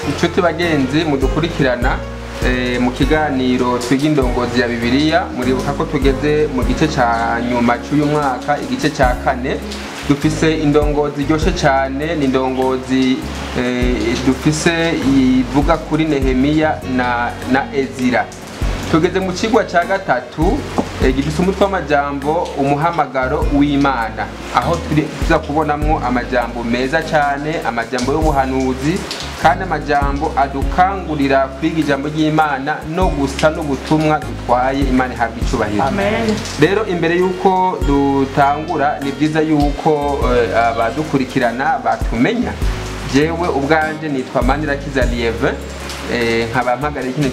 Inshuti bagenzi mudukurikirana mu kiganiro twiga indongozi ya Bibiliya, muribuka ko tugeze mu gice ca nyuma cy'uyu mwaka, igice ca kane. Dufise indongozi iryoshe cyane, ni indongozi dufise ivuga kuri Nehemiya na Ezira. Tugeze mu kigwa cya gatatu gifise umutwe w'amajambo umuhamagaro w'Imana, aho tuza kubonamwo amajambo meza cyane, amajambo y'ubuhanuzi kandi amajambo adukangurira kwiga ijambo ry'Imana no gusa n'ubutumwa dutwaye. Imana ihabwa icubahiro. Amen. Rero imbere yuko dutangura, ni byiza yuko abadukurikirana batumenya. Jewe ubwanje nitwa Manirakiza Lieve, nkaba mpagarariye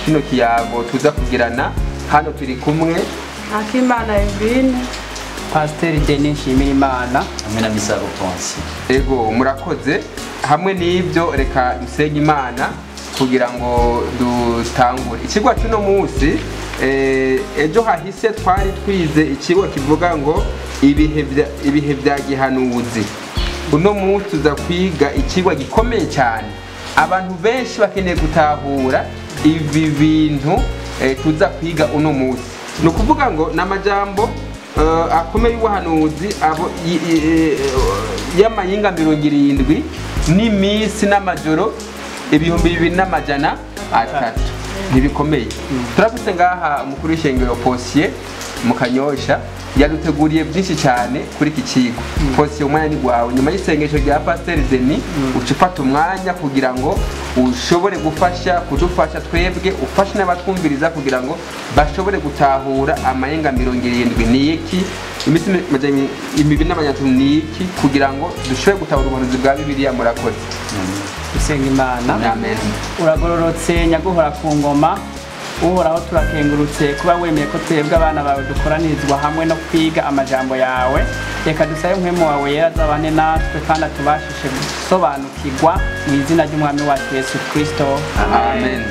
kino kiyago tuza kugirana hano. Turi kumwe Akimana Evine, Pasiteri Denis Nshimirimana, hamwe na Misago Ponsi. Ego, murakoze. Hamwe n'ibyo, reka dusenge Imana kugira ngo dutangure ikigwa cy'uno munsi. Ejo hahise twari twize ikigo kivuga ngo ibihe bya gihanuzi. Uno munsi tuza kwiga ikigwa gikomeye cyane. Abantu benshi bakeneye gutahura ibi bintu tuza kwiga uno munsi. Ni ukuvuga ngo ni amajambo akomeye y'ubuhanuzi abo y'amayinga 70 n'iminsi n'amajoro 2300. Ntibikomeye? Turafise ngaha umukuru w'ishengero Posiye mu Kanyosha, yaduteguriye byinshi cyane kuri iki kigo. Posiye, umwanya ni gwawe. Nyuma y'isengesho rya Pasiteri Deni, uca ufata umwanya kugira ngo ushobore gufasha, kudufasha twebwe, ufashe n'abatwumviriza kugira ngo bashobore gutahura amayenga 70 ni iki, iminsi 2300 ni iki, kugira ngo dushobore gutahura ubuhanuzi bwa Bibiliya. Murakoze. Dusenga Imana. Amen. Uragororotse nyaguhora ku ngoma, Uhoraho. Turakengurutse kuba wemeye ko twebwe abana bawe dukoranirizwa hamwe no kwiga amajambo yawe. Reka dusabe Mpwemu wawe yera azabane natwe kandi atubashishe gusobanukirwa, mu izina ry'Umwami wacu Yesu Kristo. Amen.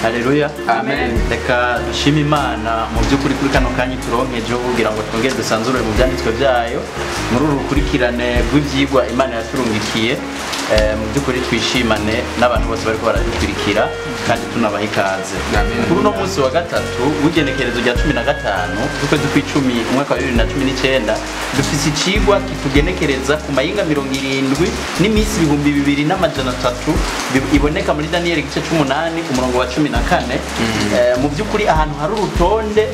Haleluya. Amen. Reka dushime Imana mu by'ukuri kuri kano kanya turonkejeho kugira ngo twongere dusanzure mu byanditswe byayo muri uru rukurikirane rw'ibyigwa Imana yaturungikiye. Mu by'ukuri twishimane n'abantu bose bariko baradukurikira kandi tunabaha ikaze. Amen. Kuri uno munsi wa gatatu w'igenekerezo rya 15 z'ukwezi kw'icumi umwaka wa 2019, dufise icigwa kitugenekereza ku mayinga 70 n'iminsi 2300 iboneka muri Daniyeli igice c'umunani umurongo wa 14. Mu by'ukuri ahantu hari urutonde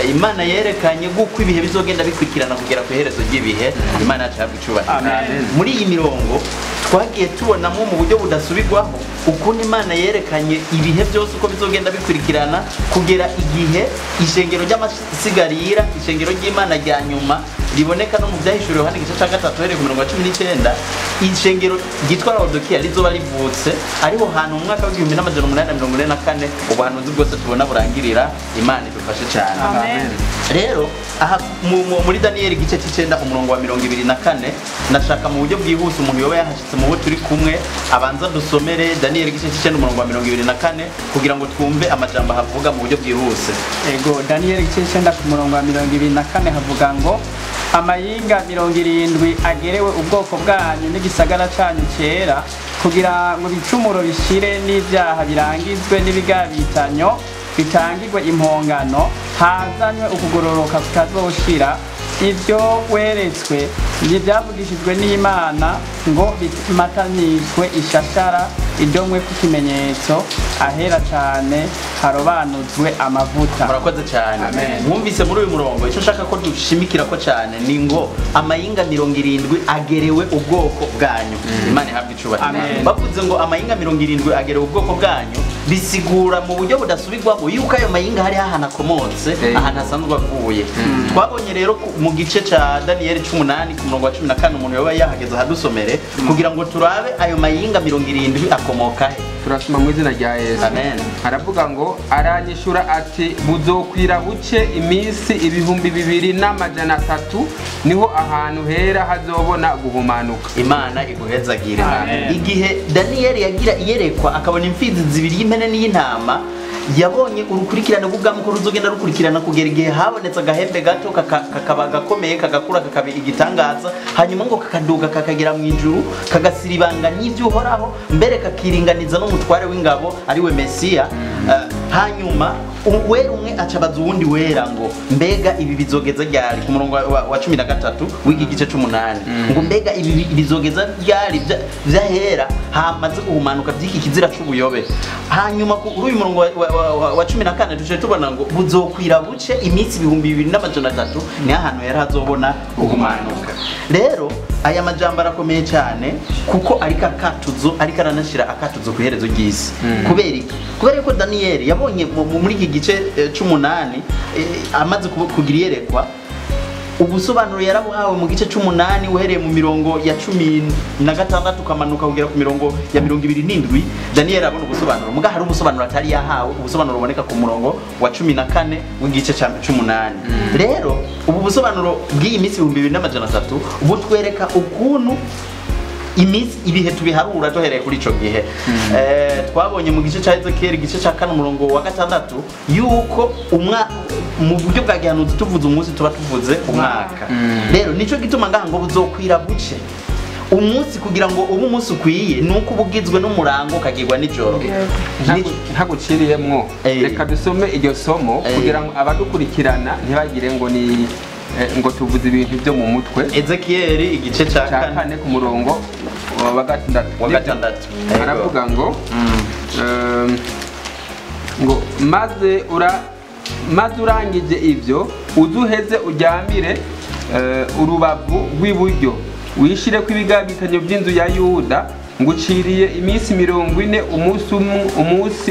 Imana yerekanye rw'uko ibihe bizogenda bikurikirana kugera ku iherezo ry'ibihe. Imana yacu ihabwe icubahiro. Amen. Muri iyi mirongo twagiye tubonamo mu buryo budasubirwaho ukuntu Imana yerekanye ibihe byose uko bizogenda bikurikirana kugera igihe ishengero ry'amasigarira, ishengero ry'Imana rya nyuma riboneka no mu Byahishuriwe Yohana igice cya gatatu uhereye ku murongo wa 19, ishengero ryitwa Laodikiya rizoba rivutse, ariho hantu mu mwaka w'1844 ubuhanuzi bwose tubona burangirira. Imana idufashe cyane. Amen. Rero aha muri Daniyeli igice cy'icenda umurongo wa 24, ndashaka mu buryo bwihuse umuntu yoba yahashitse mu bo turi kumwe abanza dusomere Daniyeli igice cy'icenda umurongo wa 24 kugira ngo twumve amajambo ahavuga mu buryo bwihuse. Ego, Daniyeli igice c'icenda ku murongo wa 24 havuga ngo: "Amayinga 70 agerewe ubwoko bwanyu n'igisagara canyu cera, kugira ngo ibicumuro bishire n'ibyaha birangizwe n'ibigabitanyo bitangirwe impongano, hazanywe ukugororoka kutazoshira. Ibyo weretswe ntibyavugishijwe n'Imana ngo bimatanishwe ishashara, idomwe ku kimenyetso, ahera cyane harobanuzwe amavuta." Murakoze cyane. Amen. Mwumvise muri uyu murongo, icyo nshaka ko dushimikira ko cyane ni ngo amayinga 70 agerewe ubwoko bwanyu. Imana ihabwe icubahiro. Amen. Bavuze ngo amayinga 70 agerewe ubwoko bwanyu, bisigura mu buryo budasubirwamo yuko ayo mayinga hari ahantu akomotse, ahantu asanzwe avuye. Twabonye rero mu gice ca Daniyeli c'umunani ku murongo wa 14, umuntu yoba yahageze ahadusomere kugira ngo turabe ayo mayinga 70 akomoka he. Turasoma mu izina rya Yesu. Amen. Haravuga ngo: "Aranyishura ati: Buzokwira buce iminsi 2300, niho ahantu hera hazobona guhumanuka." Imana iguhezagire. Amen. Igihe Daniyeli yagira iyerekwa akabona imfizi zibiri, y'impene n'iy'intama, Yabonye urukurikirane rw'ubwami ko ruzogenda rukurikirana kugera igihe habonetse agahembe gato kakaba gakomeye, kagakura, kakaba igitangaza, hanyuma ngo kakaduga kakagera mu ijuru, kagasiribanga n'ibyo uhoraho, mbere kakiringaniza n'umutware w'ingabo ariwe Mesiya. Hanyuma uwera umwe acabaza uwundi wera ngo mbega ibi bizogeza ryari, ku murongo wa 13 w'iki gice c'umunani, ngo mbega ibi bizogeza ryari vyahera hamaze guhumanuka by'iki kizira c'ubuyobe. Hanyuma kuri uyu murongo wa 14 tuje tubona ngo buzokwira buce iminsi 2300, ni ahantu yari hazobona guhumanuka. Rero aya majambo arakomeye cyane kuko ariko akatuzo, ariko aranashira akatuzo ku iherezo ry'isi. Kubera iki? Kubera ko Daniel yabonye muri iki gice c'umunani amaze kugira iyerekwa, ubusobanuro yarabuhawe mu gice c'umunani uhereye mu mirongo ya 16 ukamanuka kugera ku mirongo ya 27. Daniel abona ubusobanuro, muga hari ubusobanuro atari yahawe, ubusobanuro buboneka ku murongo wa 14 w'igice c'umunani. Rero ubu busobanuro bw'iyi minsi 2300 butwereka ukuntu iminsi ibihe tubiharura duhereye kuri ico gihe. Twabonye mu gice ca Ezekiel igice ca 4 umurongo wa 6 yuko mu buryo bwa gihanuzi tuvuze umunsi tuba tuvuze umwaka. Rero nico gituma ngaha ngo buzokwira buce umunsi, kugira ngo ubu umunsi ukwiye nuko ubugizwe n'umurango ukagirwa nijoro. Ntaguciriyemwo, reka dusome iryo somo kugira ngo abadukurikirana ntibagire ngo ni ngo tuvuze ibintu byo mu mutwe. Ezekiel igice ca 4 ku murongo wa 6 aravuga ngo ngo maze urangije ivyo uzuheze uryamire urubavu rw'iburyo, wishire ko ibigagitanyo by'inzu ya Yuda, nguciriye iminsi 40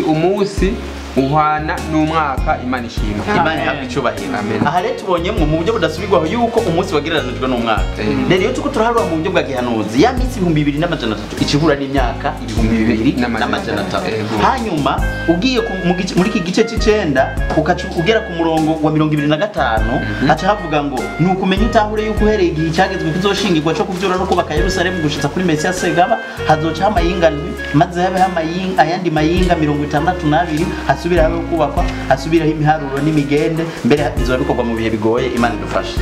umunsi uhwana n'umwaka. Imana ishimwe, Imana ihabwe icubahiro. Aha rero tubonyemo mu buryo budasubirwaho yuko umunsi wagereranijwe n'umwaka. Rero iyo tuko turaharura mu buryo bwa gihanuzi ya minsi 2300 ikihura n'imyaka 2300. Hanyuma ugiye muri iki gice c'icenda ugera ku murongo wa 25 haca havuga ngo nukumenya utahure yuko uhereye igihe cyagezwe kizoshingirwa co kuvyura no kubaka Yerusalemu gushitsa kuri Mesiya Segaba, hazoca amayinga ndwi, maze habe ayandi mayinga 62, hasubira habe kubakwa, hasubiraho imiharuro n'imigende, mbere bizoba bikorwa mu bihe bigoye. Imana idufashe.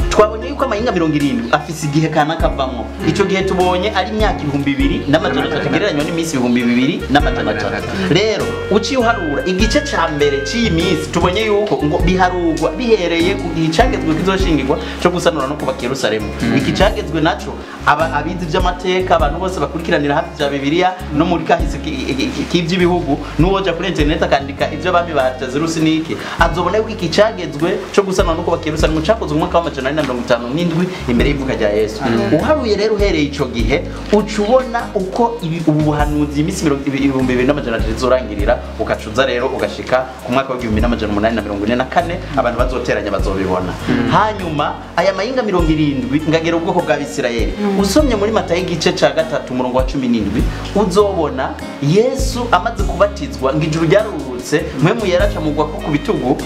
Twabonye yuko amayinga 70 afise igihe kanaka avamwo. Ico gihe tubonye ari imyaka 2300 igereranywa n'iminsi 2300. Rero uciye uharura igice ca mbere c'iyi minsi tubonye yuko ngo biharurwa bihereye ku gihe cagezwe kizoshingirwa co gusanura no kubaka Yerusalemu. Iki cagezwe naco abizi vy'amateka, abantu bose bakurikiranira hafi vya Bibiliya no muri kahise k'ivy'ibihugu, n'uwoja kuri internet akandika ivyo abami ba Artazerusi niki, azobona yuko iki cagezwe co gusanura no kubaka Yerusalemu cakozwe mu mwaka wa 457 imbere y'ivuka rya Yesu. Uharuye rero uhereye ico gihe uca ubona uko ubu buhanuzi iminsi 2300 izorangirira, ukacuza rero ugashika ku mwaka wa 1844 abantu bazoteranya bazobibona. Hanyuma aya mayinga 70 ngagera ubwoko bwa Bisirayeli. Usomye muri Matayo igice ca 3 umurongo wa 17 uzobona Yesu amaze kubatizwa ngo ijuru ryarurutse, mpwemu yaraca mugwa ko ku bitugu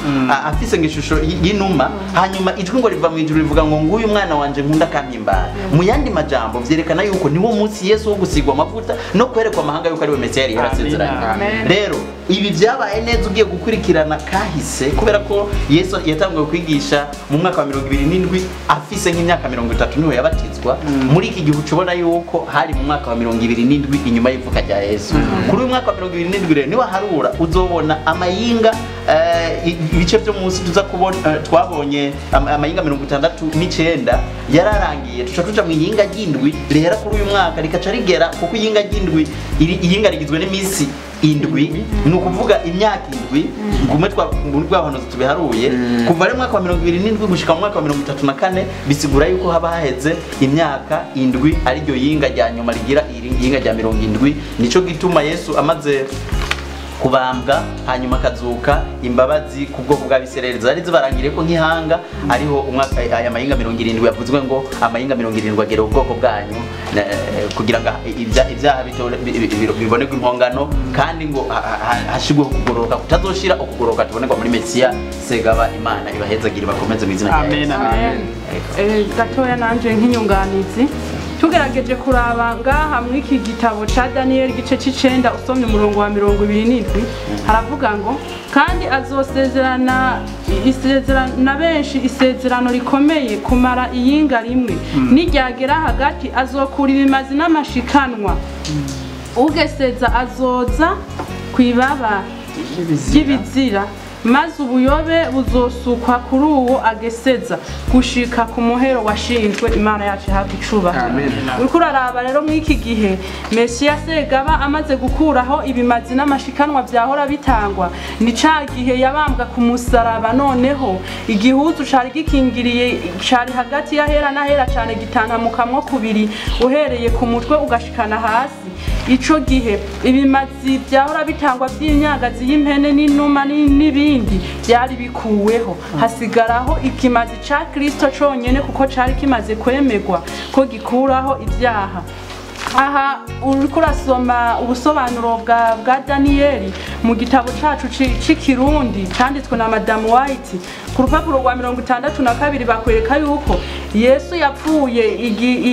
afise ngishusho y'inuma, hanyuma ijwi ngo riva mu ijuru rivuga ngo nguyu mwana wanje nkunda kampimbara. Mu yandi majambo vyerekana yuko niwo munsi Yesu wo gusigwa amavuta no kwerekwa amahanga yuko ari we Mesiya yari yarasezeranye. Rero ibi vyabaye neza ugiye gukurikirana kahise, kubera ko Yesu yatanguye kwigisha mu mwaka wa 27 afise nk'imyaka 30 niho yabatizwa. Muri iki gihe ucubona yuko hari mu mwaka wa 27 inyuma y'ivuka rya Yesu. Kuri uyu mwaka wa 27 rero niwe harura uzobona amayinga ibice byo munsi tuza kubona. Twabonye amayinga 69 yararangiye, tuca tuja mu yinga ry'indwi rihera kuri uyu mwaka rikaca rigera, kuko iyinga ry'indwi iyinga rigizwe n'iminsi indwi, ni ukuvuga imyaka indwi gume muri bwa tubiharuye kuva ari mwaka wa 27 gushika mu mwaka wa 34, bisigura yuko haba haheze imyaka indwi, ariryo yinga rya nyuma rigira iyinga rya 70. Nico gituma Yesu amaze kubambwa hanyuma akazuka, imbabazi ku bwoko bwa Bisirayeli zari zibarangiriye ko nk'ihanga, ariho umwaka aya mayinga 70 yavuzwe ngo amayinga 70 agera ubwoko bwanyu kugira ngo ibyaha bibonerwe impongano, kandi ngo hashigweho kugororoka kutazoshira, ukugororoka tubonerwa muri Mesiya Segaba. Imana ibahezagire bakomeze mu izina rya Yesu. Amen. Gatoya nanje nk'inyunganizi Tugerageje kuraba ngaha muri iki gitabo ca Daniel igice c'icenda, usomye umurongo wa 27, haravuga ngo kandi azosezerana isezerano benshi, isezerano rikomeye kumara iyinga rimwe, niryagera hagati azokura ibimazi n'amashikanwa, ugeseza azoza kwibaba ry'ibizira, maze ubuyobe buzosukwa kuri uwo ageseza gushika ku muhero washinzwe. Imana yacu ihabwa icubahiro. Amen. Uriko uraraba rero mw'iki gihe Mesiya Segaba amaze gukuraho ibimazi n'amashikanwa vyahora bitangwa, ni ca gihe yabambwa ku musaraba. Noneho igihuzu cari gikingiriye cari hagati y'ahera n'ahera cane gitantamukamwo kubiri, uhereye ku mutwe ugashikana hasi. Ico gihe ibimazi vyahora bitangwa vy'imyagazi y'impene n'inuma n'ibindi byari bikuweho, hasigaraho ikimazi ca Kristo conyene, kuko cari kimaze kwemegwa ko gikuraho ibyaha. Aha uriko urasoma ubusobanuro bwa Daniyeli mu gitabo cacu c'ikirundi canditswe na Madamu White, ku rupapuro rwa 62 bakwereka yuko Yesu yapfuye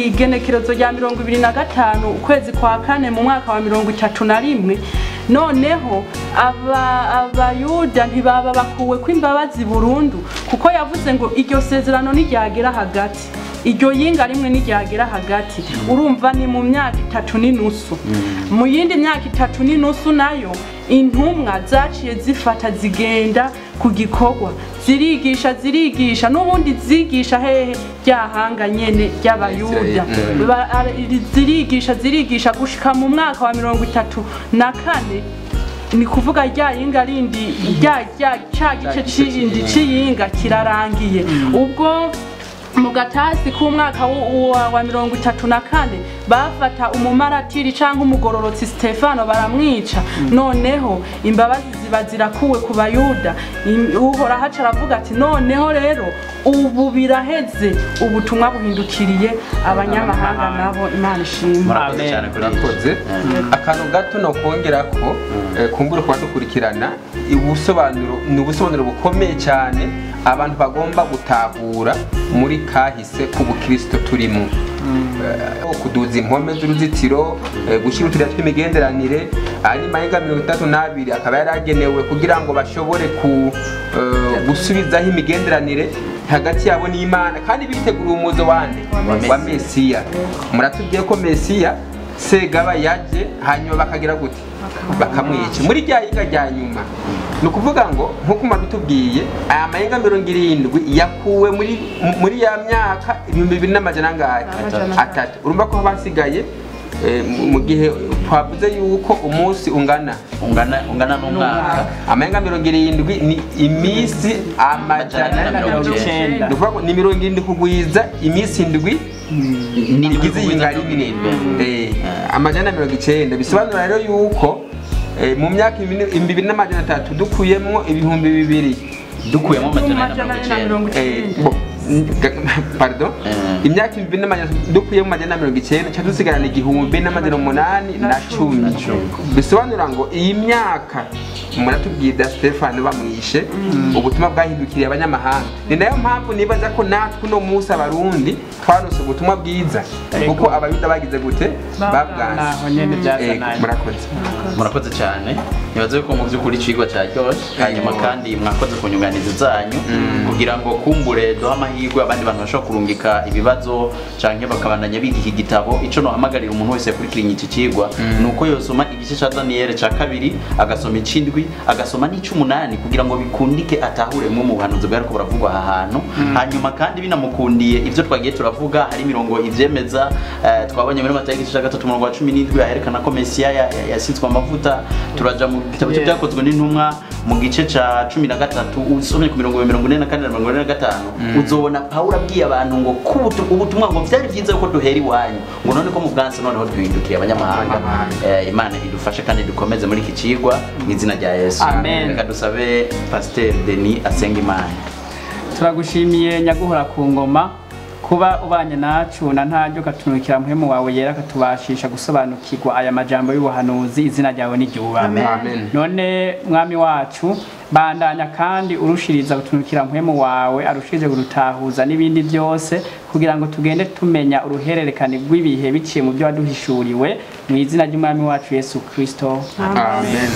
igenekerezo rya 25 ukwezi kwa kane mu mwaka wa 31. Noneho abayuda ntibaba bakuwe kw'imbabazi burundu, kuko yavuze ngo iryo sezerano niryagera hagati, iryo yinga rimwe niryagera hagati, urumva ni mu myaka 3.5. Mu yindi myaka 3.5 nayo intumwa zaciye zifata zigenda ku gikorwa, zirigisha zirigisha, n'ubundi zigisha hehe ryahanga nyene ry'abayuda. Zirigisha zirigisha gushika mu mwaka wa 34, ni kuvuga rya yinga rindi rya ca gice c'indi c'iyinga kirarangiye. Ubwo mu gatasi k'umwaka wa 34 bafata umumaratiri canke umugororotsi Stefano baramwica. Noneho imbabazi ziba zirakuwe ku bayuda. Uhoraho aca aravuga ati noneho rero ubu biraheze, ubutumwa buhindukiriye abanyamahanga nabo. Imana ishimwe. Murakoze Amen. cyane kuri ibyo. Murakoze. Akantu gato no kongera ko kumbura kuba dukurikirana ubusobanuro, ni ubusobanuro bukomeye cyane abantu bagomba gutahura muri kahise k'ubukristo turimo. Kuduza impome z'uruzitiro, gushyira utuyira tw'imigenderanire, hanyuma y'inga 32 akaba yaragenewe kugira ngo bashobore gusubizaho imigenderanire hagati yabo n'Imana, kandi bitegura umuzo wande wa Mesiya. Muratubwiye ko Mesiya Segaba yaje, hanyuma bakagira gute? Bakamwica muri rya yinga rya nyuma. Ni ukuvuga ngo nk'uko mabitubwiye, aya mayenga 70 yakuwe muri ya myaka 2400 angahe? Atatu. Urumva ko basigaye mu gihe twavuze yuko umunsi ungana ungana n'umwaka. Amayenga 70 ni iminsi 490. Ni ukuvuga ngo ni 70 kugwiza iminsi 7 igize iyi rimwe, 490. Bisobanura rero yuko mu myaka 2300 dukuyemwo 2000, dukuyemo 490, pardon, imyaka 2300 dukuyemo 490 ca dusigarana 1810. Bisobanura ngo iyi myaka muratubwira Stefano bamwishe, ubutumwa bwahindukiriye abanyamahanga. Ni nayo mpamvu nibaza ko natwe uno munsi abarundi twarose ubutumwa bwiza, kuko abayuda bagize gute? Babwanze. Naho nyene byazananye. Murakoze. Murakoze cyane. Nibaze ko mu by'ukuri icigwa cyaryoshe, hanyuma kandi mwakoze ku nyunganizi zanyu kugira ngo kumbure duhe amahirwe abandi bantu bashobora kurungika ibibazo canke bakabandanya biga iki gitabo. Ico nohamagarira umuntu wese yakurikiranye iki cigwa ni uko yosoma igice ca Daniyeli ca 2, agasoma ic'indwi, agasoma n'ic'umunani, kugira ngo bikundike atahuremwo mu buhanuzi bwariko buravugwa aha hantu. Hanyuma kandi binamukundiye ivyo twagiye turavuga, hari imirongo ivyemeza. Twabonye muri Matayo igice ca 3 umurongo wa 17 aherekana ko Mesiya yasizwe amavuta. Turaja mu gitabo cy'ibyakozwe n'intumwa mu gice ca 13, usomye ku mirongo 44 na 45, uzobona Pawulo abwiye abantu ngo ubutumwa ngo vyari vyiza ko duhera iwanyu, ngo none ko mu bwansi noneho duhindukiye abanyamahanga. Imana idufashe kandi dukomeze muri iki cigwa mu izina rya Yesu. Amen. Reka dusabe Pasteur Denis asenga Imana. Turagushimiye nyaguhora ku ngoma Kuba ubanye nacu na ntaryo ukatunukira muhemu wawe yera akatubashisha gusobanukirwa aya majambo y'ubuhanuzi, izina ryawe niryubahwe. Amen. None mwami wacu, bandanya kandi urushiriza gutunukira mpwemu wawe arushirije kurutahuza n'ibindi byose, kugira ngo tugende tumenya uruhererekane rw'ibihe biciye mu byo waduhishuriwe, mu izina ry'umwami wacu Yesu Kristo. Amen.